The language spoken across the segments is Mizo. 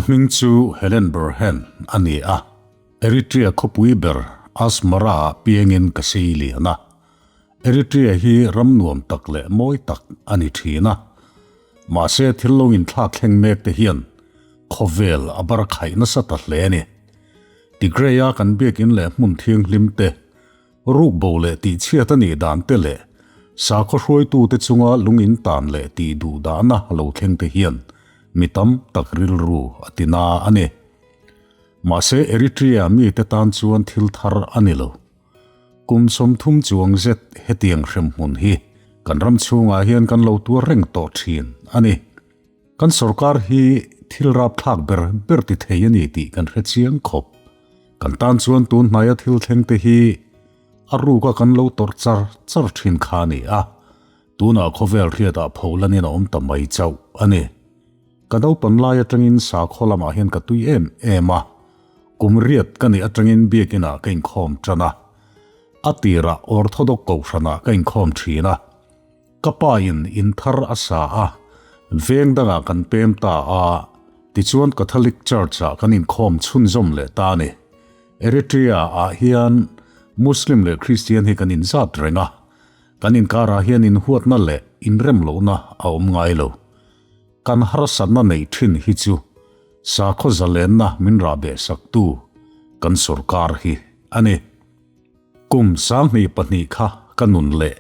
hming chu Helen Berhan a ni a, Eritrea khawpui ber Asmara-ah piangin ka sei lian a. Eritrea hi ram nuam tak leh mawi tak a ni thin a. Mahse thil lo inthlak thleng mek te hian khawvel a bar khaih nasa ta hle a ni. Tigray-a kan biakin leh hmun thianghlim te Rukbo leh tihchhiat a nih dan te leh sakhaw hruaitute chunga lung in tan leh tih duh dahna lo thleng te hian mi tam tak rilru a ti na a ni. Mahse Eritrea mite tan chuan thil thar a ni lo. Kum 30 chuang zet hetiang hremhmun hi kan ram chhungah hian kan lo tuar reng tawh thin a ni. Kan sorkar hi thil rapthlak ber ber ti thei a ni tih kan hre chiang khawp. Kan tan chuan tun hnaia thil thleng te hi a ruka kan lo tawrh char char thin kha a ni a, tunah khawvel hriatah pholanin a awm ta mai chauh a ni. Ka naupan lai atangin sakhaw lamah hian ka tui em em a, kum riat ka nih atangin biakinah ka inkhawm tan a, a tirah Orthodox kohhranah ka inkhawm thin a. Ka pa in in thar a sa a, veng dangah kan pem ta a, tichuan Catholic Church ah kan inkhawm chhunzawm leh ta a ni. Eritrea ah hian Muslim leh Christian hi kan inzat reng a, kan inkarah hian inhuatna leh inremlohna a awm ngai lo. Kan harsatna neih thin hi chu sakhaw zalenna min rahbeh saktu kan sorkar hi a ni. Kum 2002 kha ka nun leh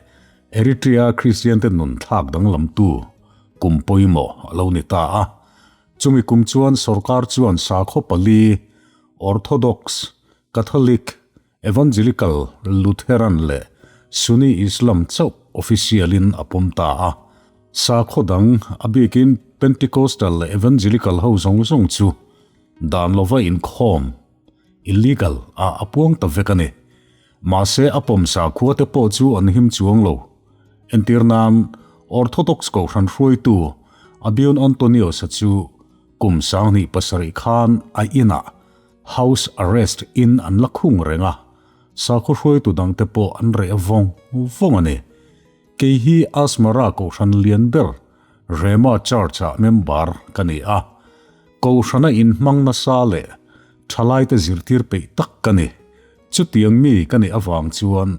Eritrea Kristiante nun thlak danglamtu kum pawimawh a lo ni ta a. Chumi kum chuan sorkar chuan sakhaw pali, Orthodox, Catholic, Evangelical, Lutheran leh Sunni Islam chauh official-in a pawm ta a. Sakhaw dang, a bikin Pentecostal leh Evangelical ho zawng zawng chu dan lova inkhawm, illegal, ah a puang ta vek a ni. Mahse a pawmsa khua te pawh chu an him chuang lo. Entir nan, Orthodox Kohhran hruaitu Abion Antonios-a chu kum 27 khan a inah house arrest in an la khung reng a, sakhaw hruaitu dang te pawh an reh vawng vawng a ni. Kei hi Asmara Kohhran lian ber Rema Church-ah member ka ni a, Kohhrana inhmang nasa leh thalaite zirtir peih tak ka ni. Chutiang mi ka nih avang chuan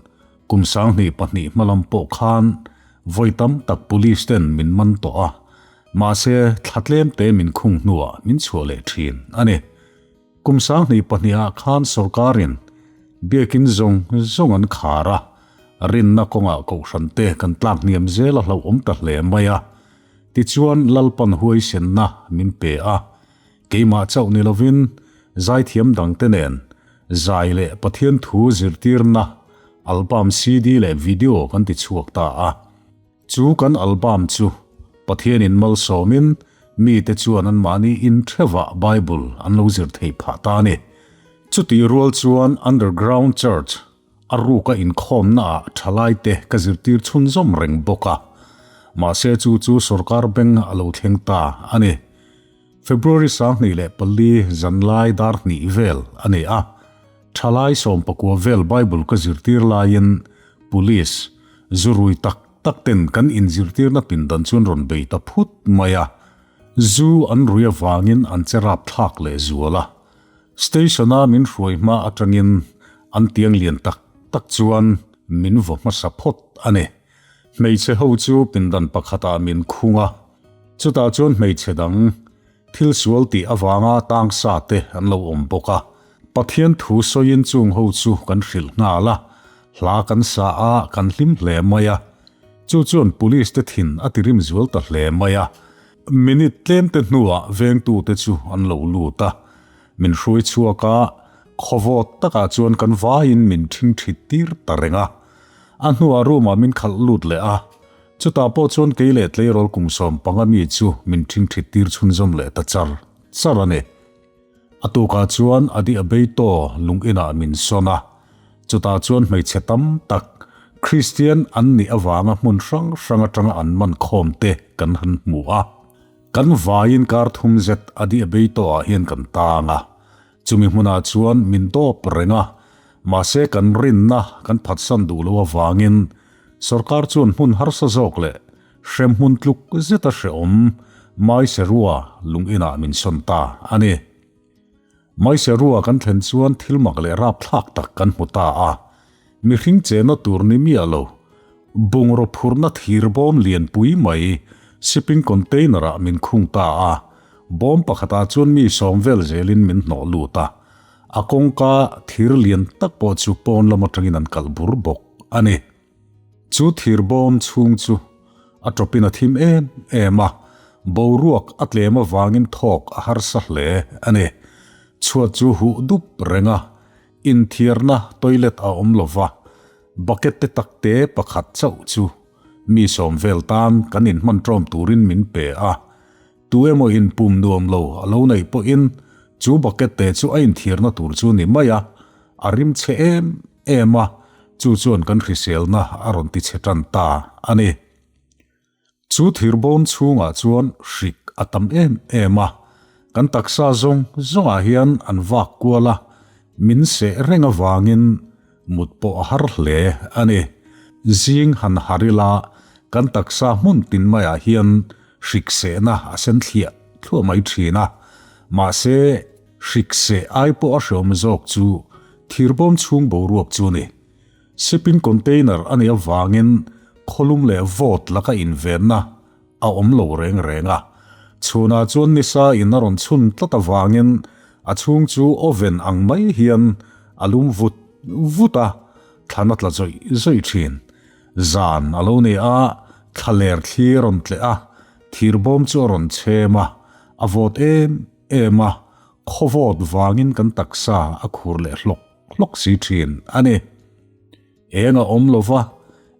kum 22 hmalam pawh khan vawi tam tak police ten min man tawh a, mahse thla tlem te min khung hnuah min chhuah leh thin a ni. Kum 22 ah khan sorkarin biakin zawng zawng an khar a, rinna kawngah kohhran te kan tlak hniam zel a hlauhawm ta hle mai a. Tichuan Lalpan huaisenna min pe a, Keimah chauh ni lovin zaithiam dangte nen zai leh Pathian thu zirtirna album CD leh video kan ti chhuak ta a. Chu kan album chu Pathianin malsawmin mite chuan anmahni inthevah Bible an lo zir thei phah ta a ni. Chutih rual chuan Underground Church a ruka inkhawmnaah thalaite ka zirtir chhunzawm reng bawk a. Mahse chu chu sorkar beng a lo thleng ta a ni. February 24 zanlai dar hnih vel a ni a, thalai 19 vel Bible ka zirtir laiin Police zu rui tak tak ten kan inzirtirna pindan chuan rawn bei ta phut mai a, zu an rui avangin an che rap thlak leh zual a. Station-a min hruai hma atangin an tiang lian tak tak chuan min vaw hmasa phawt a ni. Hmeichhe ho chu pindan pakhatah min khung a, chutah chuan hmeichhe dang thil sual tih avanga tang sa te an lo awm bawk a. Pathian thu sawiin chung ho chu kan hrilh nghal a, hla kan sa a, kan hlim hle mai a. Chu chuan police te thin a ti rim zual ta hle mai a. Minute tlem te hnuah vengtute chu an lo lut a, min hruai chhuak a, khawvawt takah chuan kan vaiin min ṭhingṭhit tir ta reng a. A hnuah room ah min khalh lut leh a, chutah pawh chuan kei leh tleirawl kum 15 mi chu min ṭhingṭhit tir chhunzawm leh ta char char a ni. A tukah chuan Adi Abeito lung inah min sawn a, chutah chuan hmeichhe tam tak Kristian an nih avanga hmun hrang hrang atanga an man khawm te kan han hmu a. Kan vaiin kar thum zet Adi Abeito ah hian kan tang a, Chumi hmunah chuan min dawp reng a, mahse kan rinna kan phatsan duh lo avangin sorkar chuan hmun harsa zawk leh hremhmun tluk zeta hrehawm Maiserua lung inah min sawn ta a ni. Maiserua kan thlen chuan thil mak leh rapthlak tak kan hmu ta a, mihring chenna tur ni miah lo, bungraw phurna thir bawm lianpui mai shipping container-ah min khung ta a, bawm pakhatah chuan mi sawm vel zelin min hnawh lut a, a kawngka thir lian tak pawh chu pawn lam atangin an kalh bur bawk a ni. Chu thir bawm chhung chu a tawpin a thim em em a, boruak a tlem avangin thawk a harsa hle a ni. Chhuat chu huh dup reng a, inthiarna toilet a awm lo va, bucket te tak te pakhat chauh chu mi sawm vel tan kan inhman ṭawm turin min pe a. Tu emaw in pum nuam lo a lo neih pawhin chu bucket te chu a inthiarna tur chu ni mai a, a rim chhe em em a, chu chuan kan hriselna a rawn ti chhe tan ta a ni. Chu thirbawm chhungah chuan hrik a tam em em a, kan taksa zawng zawngah hian an vak kual a, min seh reng avangin mut pawh a har hle a ni. Zing han har ila kan taksa hmun tin maiah hian hrik sehna a sen thliah thluah mai thin a, mahse hrik seh ai pawh a hreawm zawk chu thirbawm chhung boruak chu a ni. Shipping container a nih avangin khawlum leh vawt laka invenna a awm lo reng reng a. Chhunah chuan nisa in a rawn chhun tlat avangin a chhung chu oven ang mai hian a lum vut vut a, thlan a tla zawih zawih thin. Zan a lo ni a, thla ler thli a rawn tleh a, thirbawm chu a rawn chhem a, a vawt em em a, khawvawt vangin kan taksa a khur leh hlawk hlawk si thin a ni. Eng a awm lo va,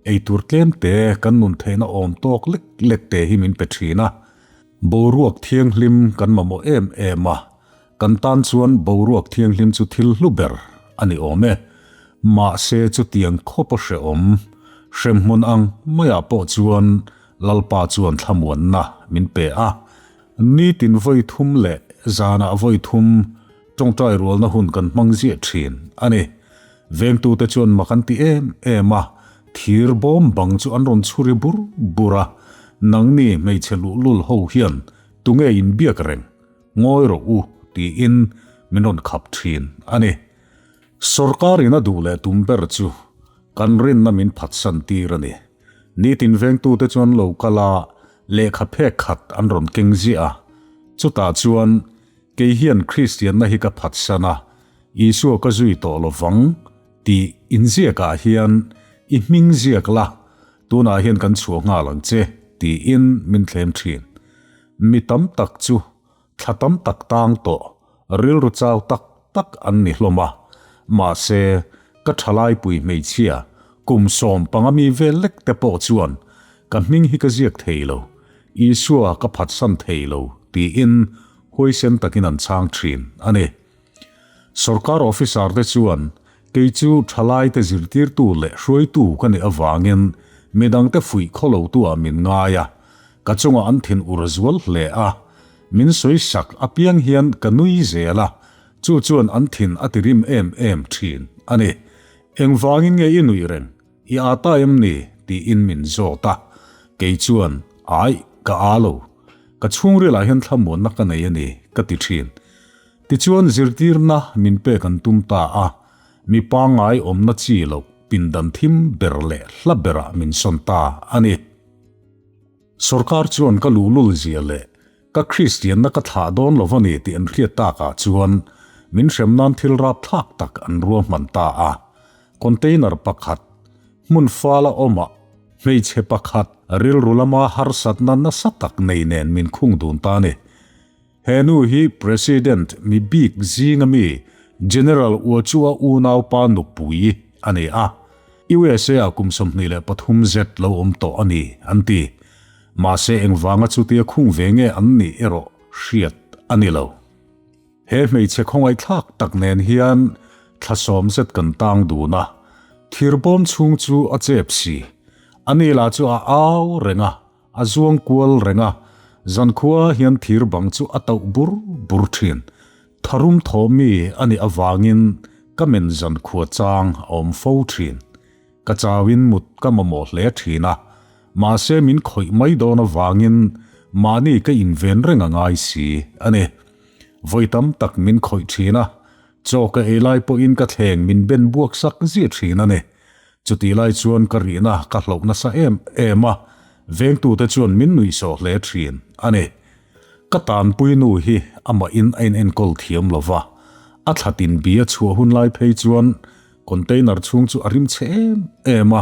eitur tlem te kan nun theihna awm tawk lek lek te hi min pe thin a. Boruak thianghlim kan mamawh em em a, kan tan chuan boruak thianghlim chu thil hlu ber a ni awm e. Mahse chutiang khawp a hrehawm, hremhmun ang maiah pawh chuan Lalpa chuan thlamuanna min pe a. Nitin vawi thum leh zanah vawi thum tawngtai rualna hun kan hmang ziah thin a ni. Vengtute chuan mak an ti em em a, thir bawm bang chu an rawn chhuri bur bur a, Nangni hmeichhe luhlul ho hian tunge inbiak reng? Ngawi rawh u tiin min rawn khap thin a ni. Sorkarin a duh leh tum ber chu kan rinna min phatsan tir a ni. Nitin vengtute chuan lo kal a, lehkha phek khat an rawn keng ziah a. Chutah chuan, Kei hian Kristianna hi ka phatsan a, Isua ka zui tawh lo vang, tih inziakah hian i hming ziak la, tunah hian kan chhuah nghal ang che, tiin min thlem thin. Mi tam tak chu thla tam tak tang tawh, rilru chau tak tak an ni hlawm a. Mahse, ka thalaipui hmeichhia, kum 15 mi vel lek te pawh chuan ka hming hi ka ziak thei lo, Isua ka phatsan thei lo, tiin huaisen takin an chhang thin a ni. Sorkar officer te chuan kei chu thalaite zirtirtu leh hruaitu ka nih avangin midangte fuih khawlotu-ah min ngai a, ka chungah an thin ur zual hle a, min sawisak apiang hian ka nui zel a, chu chuan an thin a ti rim em em thin a ni. Engvangin nge i nuih reng? I â ta em ni? tiin min zawt a, kei chuan, Aih, ka â lo. Ka chhungrilah hian thlamuanna ka nei a ni, ka ti thin. Tichuan zirtirna min pek an tum ta a, mi pangngai awmna chi loh pindan thim ber leh hla berah min sawn ta a ni. Sorkar chuan ka luhlul zia leh ka Kristianna ka thlah dawn lo a ni tih an hriat takah chuan min hrem nan thil rapthlak tak an ruahman ta a. Container pakhat, hmun fala awmah hmeichhe pakhat rilru lama harsatna nasa tak nei nen min khung dun ta a ni. He nu hi President mi bik zinga mi General Uachua unaupa nupui a ni a, USA-ah kum 23 zet lo awm tawh a ni, an ti. Mahse engvanga chutia khung ve nge an nih erawh hriat a ni lo. He hmeichhe khawngaihthlak tak nen hian thla sawm zet kan tang dun a, thirbawm chhung chu a chep si. Ani lah chu a au reng a, A zuang kual reng a, zankhua hian thir bang chu a tauh bur bur thin. Tharum thaw mi a nih avangin ka men zankhua chang a awm fo thin. Ka chauin mut ka mamawh hle thin a, mahse min khawih mai dawn avangin Mahni ka inven reng a ngai si a ni. Vawi tam tak min khawih thin a, chaw ka ei lai pawhin ka thleng min ben buak sak ziah thin a ni. Chutih lai chuan ka rihna ka hloh nasa em em a, vengtute chuan min nuihsawh hle thin a ni. Ka tanpui nu hi amah in a inenkawl thiam lo va, a thlatin bia chhuah hun lai phei chuan container chhung chu a rim chhe em em a,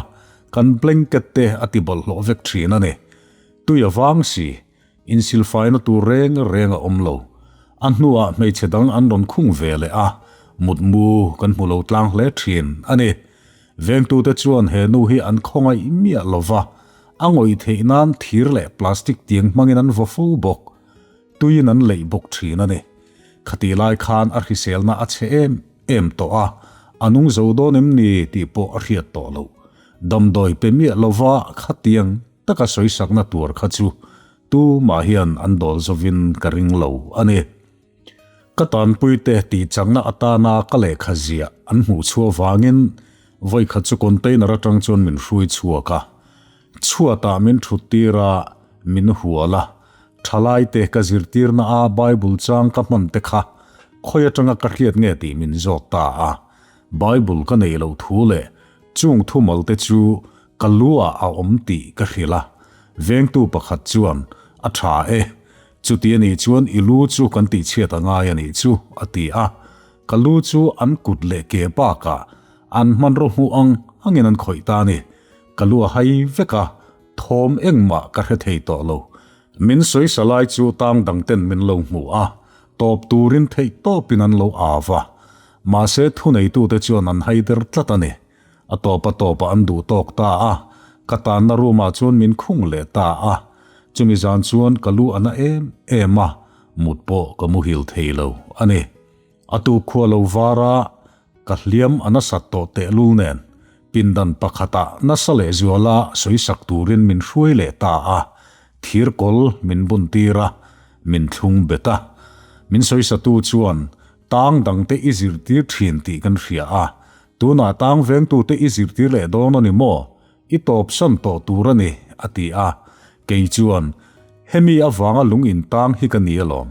kan blanket te a ti bawlhhlawh vek thin a ni. Tui a vang si, insilfaina tur reng reng a awm lo. A hnuah hmeichhe dang an rawn khung ve leh a, mutmu kan hmu lo tlang hle thin a ni. Vengtute chuan he nu hi an khawngaih miah lo va, a ngawih theih nan thir leh plastic tiang hmangin an vaw fo bawk. Tuiin an leih bawk thin a ni. Khatih lai khan a hriselna a chhe em em tawh a, a nung zo dawn em ni tih pawh a hriat tawh loh. Damdawi pe miah lo va khatiang taka sawisakna tur kha chu tumah hian an dawl zovin ka ring lo a ni. Ka tanpuite tihchakna atana ka lehkha ziah an hmuh chhuah vangin vawikhat chu container atang chuan min hrui chhuak a. Chhuatah min thut tir a, min hual a. Thalaite ka zirtirna a Bible chang ka hman te kha khawi atanga ka hriat nge tih min zawt ta a. Bible ka neih loh thu leh chung thumal te chu Ka lu ah a awm tih ka hrilh a, vengtu pakhat chuan, A tha e, chuti a nih chuan i lu chu kan tihchhiat a ngai a nih chu, a ti a. Ka lu chu an kut leh ke bakah an hmanraw hmuh ang angin an khawih ta a ni. Ka lu a hai vek a, thawm engmah ka hre thei tawh lo. Min sawisa lai chu tang dang ten min lo hmu a, tawp turin theih tawpin an lo av a. Mahse thuneitute chuan an haider tlat a ni. A tawp a tawpah an duh tawk ta a, ka tanna room ah chuan min khung leh ta a. Chumi zan chuan ka lu a na em em a, mut pawh ka muhil thei lo a ni. A tuk khua lo var a, ka hliam a nasat tawh tehlul nen pindan pakhatah nasa leh zuala sawisak turin min hruai leh ta a, thir kawl min bun tir a, min thlung bet a. Min sawisatu chuan tang dangte i zirtir thin tih kan hria a, Tunah tang vengtute i zirtir leh dawn a ni maw? I tawpsan tawh tur a ni, a ti a. Kei chuan, Hemi avanga lung in tang hi ka ni alawm.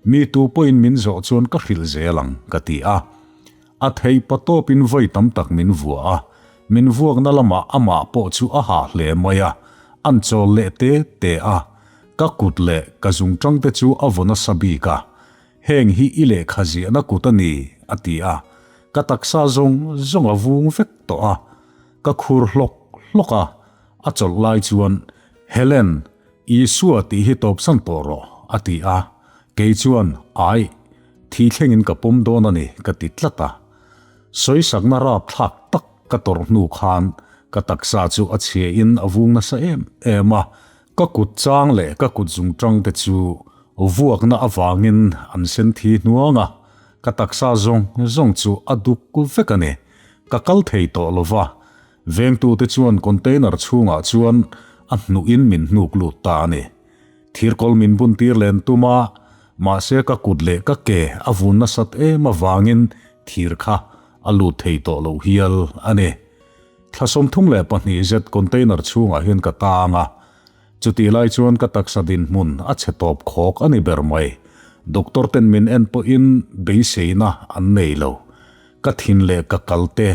Mi tu pawhin min zawh chuan ka hrilh zel ang, ka ti a. A theih pa tawpin vawi tam tak min vuah a. Min vuakna lamah amah pawh chu a hah hle mai a. An chawl leh te te a. Ka kut leh ka zungṭangte chu a vaw nasa bik a. Heng hi i lehkha ziahna kut a ni, a ti a. Ka taksa zawng zawng a vung vek tawh a, ka khur hlawk hlawk a, a chawlh lai chuan, Helen, Isua tih hi tawpsan tawh rawh, a ti a. Kei chuan, Aih, thi thlengin ka pawm dawn a ni, ka ti tlat a. Sawisakna rapthlak tak ka tawrh hnu khan ka taksa chu a chhia in a vung nasa em em a, Ka kut chang leh ka kut zung tang te chu vuakna avangin an sen thi hnuang a, ka taksa zawng zawng chu a duk vek a ni. Ka kal thei tawh lo va, vengtute chuan container chhungah chuan a hnuhin min hnuk lut ta a ni. Thirkawl min bun tir len tum a, mahse ka kut leh ka ke a vun nasat em avangin thir kha a lut thei tawh lo hial a ni. Thla 32 zet container chhungah hian ka tang a, chutih lai chuan ka taksa dinhmun a chhe tawp khawk a ni ber mai. Doctor ten min en pawhin beiseina an nei lo. Ka thin leh ka kal te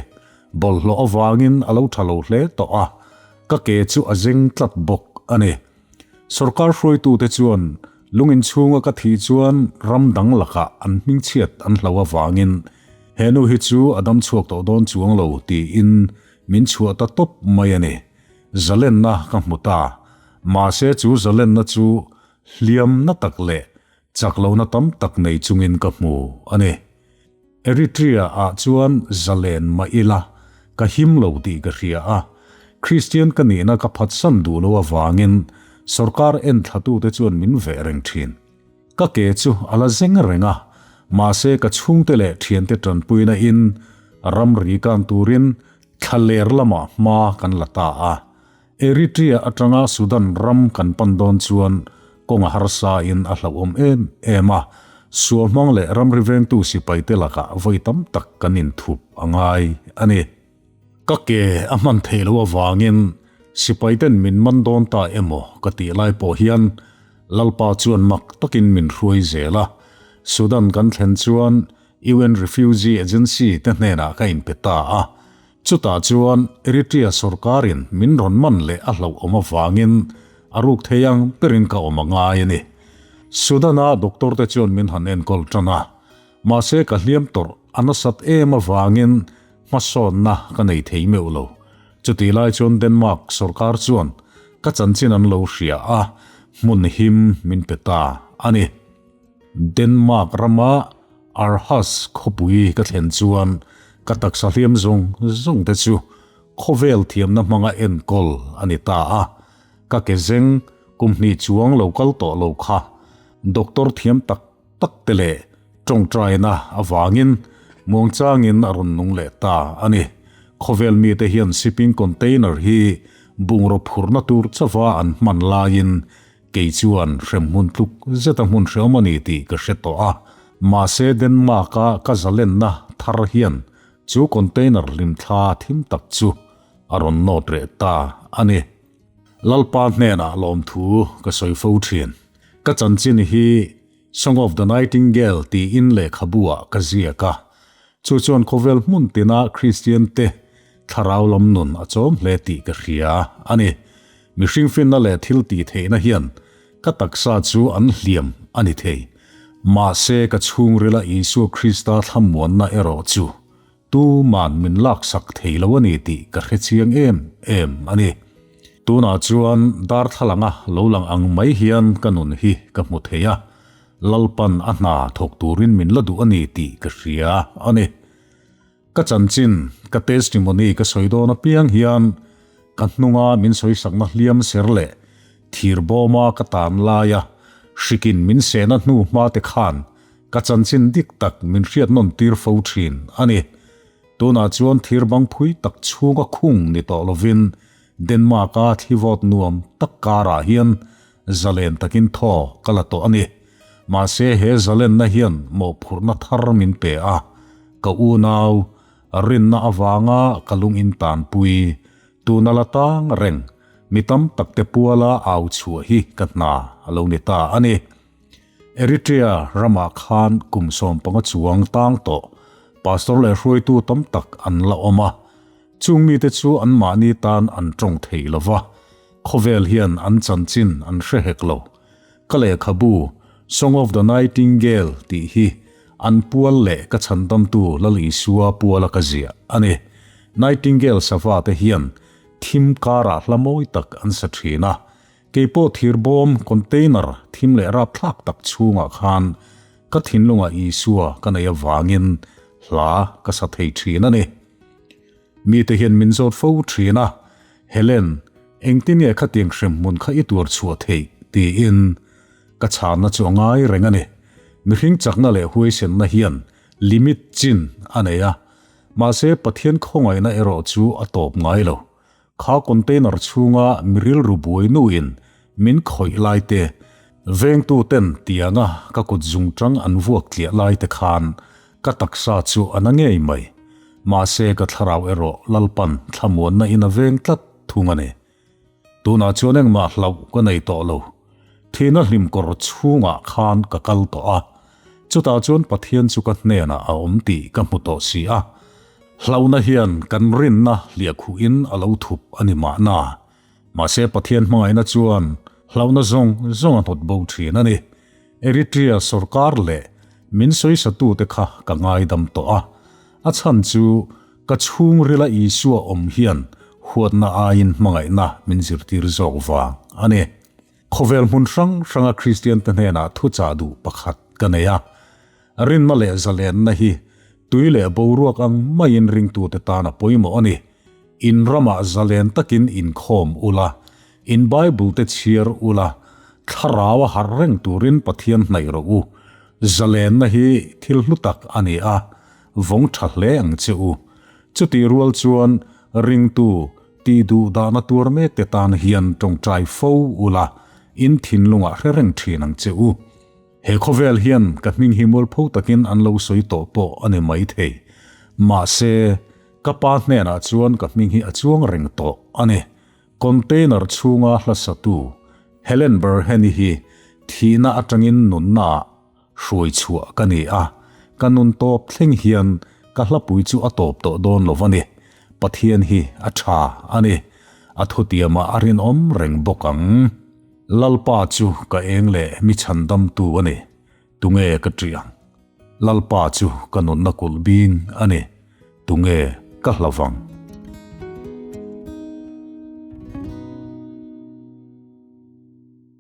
bawlhhlawh avangin a lo tha lo hle tawh a, ka ke chu a zeng tlat bawk a ni. Sorkar hruaitute chuan lungin chhunga ka thih chuan ram dang lakah an hmingchhiat an hlo avangin he nu hi chu a dam chhuak tawh dawn chuang lo tiin min chhuah ta tawp mai a ni. Zalenna ka hmu ta. Mahse chu zalenna chu hliamna tak leh chak lohna tam tak nei chungin ka hmu a ni. Eritrea ah chuan zalen mah ila ka him lo tih ka hria a, Kristian ka nihna ka phatsan duh lo avangin sorkar enthlatute chuan min veh reng thin. Ka ke chu a la zeng reng a, mahse ka chhungte leh thiante tanpuina in ramri kan turin thlaler lamah hma kan la ta a. Eritrea atanga Sudan ram kan pan dawn chuan kawng a harsa in a hlauhawm em em a, suahmang leh ramri vengtu sipaite lakah vawi tam tak kan inthup a ngai a ni. Ka ke a hman theih loh avangin sipaiten min man dawn ta emaw ka tih lai pawh hian Lalpa chuan mak takin min hruai zel a. Sudan kan thlen chuan UN Refugee Agency te hnenah ka inpe ta a. Chutah chuan Eritrea sorkarin min rawn man leh a hlauhawm avangin a ruk thei ang berin ka awm a ngai a ni. Sudan-a doctor te chuan min han enkawl tan a, mahse ka hliam tawrh a nasat em avangin hmasawnna ka nei thei meuh lo. Chutih lai chuan Denmark sorkar chuan ka chanchin an lo hria a, hmun him min pe ta a ni. Denmark rama Aarhus khawpui ka thlen chuan ka taksa hliam zawng zawng te chu khawvel thiamna hmanga enkawl a ni ta a, ka ke zeng kum hnih chuang lo kal tawh lo kha doctor thiam tak tak te leh tawngtaina avangin muangchangin a rawn nung leh ta a ni. Khawvel mite hian shipping container hi bungraw phurna tur chauha an hman laiin Kei chuan hremhmun tluk zeta hmun hreawm a ni tih ka hre tawh a, mahse Denmark-a ka zalenna thar hian chu container hlimthla thim tak chu a rawn nawt reh ta a ni. Lalpa hnenah lawmthu ka sawi fo thin. Ka chanchin hi Song of the Nightingale tiin lehkhabu-ah ka ziak a, chu chuan khawvel hmun tina Kristiante thlarau lam nun a chawm hle tih ka hria a ni. Mihring finna leh thil tih theihna hian ka taksa chu an hliam a ni thei. Mahse ka chhungrila Isua Krista thlamuanna erawh chu Tuman min laksak thei lo a ni tih ka hre chiang em em a ni. Tunah chuan darthlalanga lo lang ang mai hian ka nun hi ka hmu thei a, Lalpan a hna thawk turin min la duh a ni tih ka hria a ni. Ka chanchin, ka testimony ka sawi dawn apiang hian ka hnunga min sawisakna hliam ser leh thir bawma ka tan laia hrikin min sehna hnu hma te khan Ka chanchin dik tak min hriat nawn tir fo thin a ni. Tunah chuan thir bang phui tak chhunga khung ni tawh lovin Denmark-a thlivawt nuam tak karah hian zalen takin thaw ka la tawh a ni. Mahse he zalenna hian mawhphurhna thar min pe a, ka unau rinna avanga ka lung in tanpui tuna la tang reng mi tam takte puala au chhuah hi ka hna a lo ni ta a ni. Eritrea ramah khan kum 15 chuang tang tawh pastor leh hruaitu tam tak an la awm a, chung mite chu anmahni tan an tawng thei lo va, khawvel hian an chanchin an hre hek lo. Ka lehkhabu Song of the Nightingale tih hi an pual leh ka chhandamtu Lal Isua puala ka ziah a ni. Nightingale sava te hian thim karah hla mawi tak an sa thin a, Kei pawh thirbawm, container, thim leh rapthlak tak chhungah khan ka thinlungah Isua ka nei avangin hla ka sa thei thin a ni. Mite hian min zawt fo thin a, Helen, engtin nge khatiang hremhmun kha i tuar chhuah theih? tiin ka chhanna chu a ngai reng a ni. Mihring chakna leh huaisenna hian limit chin a nei a, mahse Pathian khawngaihna erawh chu a tawp ngai lo. Kha container chhunga mi rilru buai nuin min khawih lai te, vengtu ten tianga ka kut zung tang an vuak tliah lai te khan ka taksa chu a na ngei mai. Mahse ka thlarau erawh Lalpan thlamuanna in a veng tlat thung a ni. Tunah chuan engmah hlauh ka nei tawh lo. Thihna hlim kawr chhungah khan ka kal tawh a, chutah chuan Pathian chu ka hnenah a awm tih ka hmu tawh si a. Hlauhna hian kan rinna hliahkhuhin a lo thup a ni mahna. Mahse Pathian hmangaihna chuan hlauhna zawng zawng a hnawt bo thin a ni. Eritrea sorkar leh min sawisatute kha ka ngaidam tawh a. A chhan chu ka chhungrila Isua awm hian huatna aiin hmangaihna min zirtir zawk vang a ni. Khawvel hmun hrang hranga Kristiante hnenah thuchah duh pakhat ka nei a. Rinna leh zalenna hi tui leh boruak ang maiin ringtute tan a pawimawh a ni. In ramah zalen takin inkhawm ula, in Bible te chhiar ula, thlarau a harh reng turin Pathian hnaih rawh u. Zalenna hi thil hlu tak a ni a, vawng tha hle ang che u. Chutih rual chuan ringtu tih duh dahna tuar mekte tan hian tawngtai fo ula, in thinlungah hre reng thin ang che u. He khawvel hian ka hming hi mualpho takin an lo sawi tawh pawh a ni maithei. Mahse, ka pa hnenah chuan ka hming hi a chuang reng tawh a ni. Container chhunga hla satu Helen Berheni hi Thihna atangin nunnaah hruai chhuah ka ni a, ka nun tawp thleng hian ka hlapui chu a tawp tawh dawn lo a ni. Pathian hi a tha a ni. A thutiamah a rinawm reng bawk ang. Lalpa chu ka eng leh mi chhandamtu a ni. Tunge ka ṭih ang? Lalpa chu ka nunna kulh bing a ni. Tunge ka hla vang?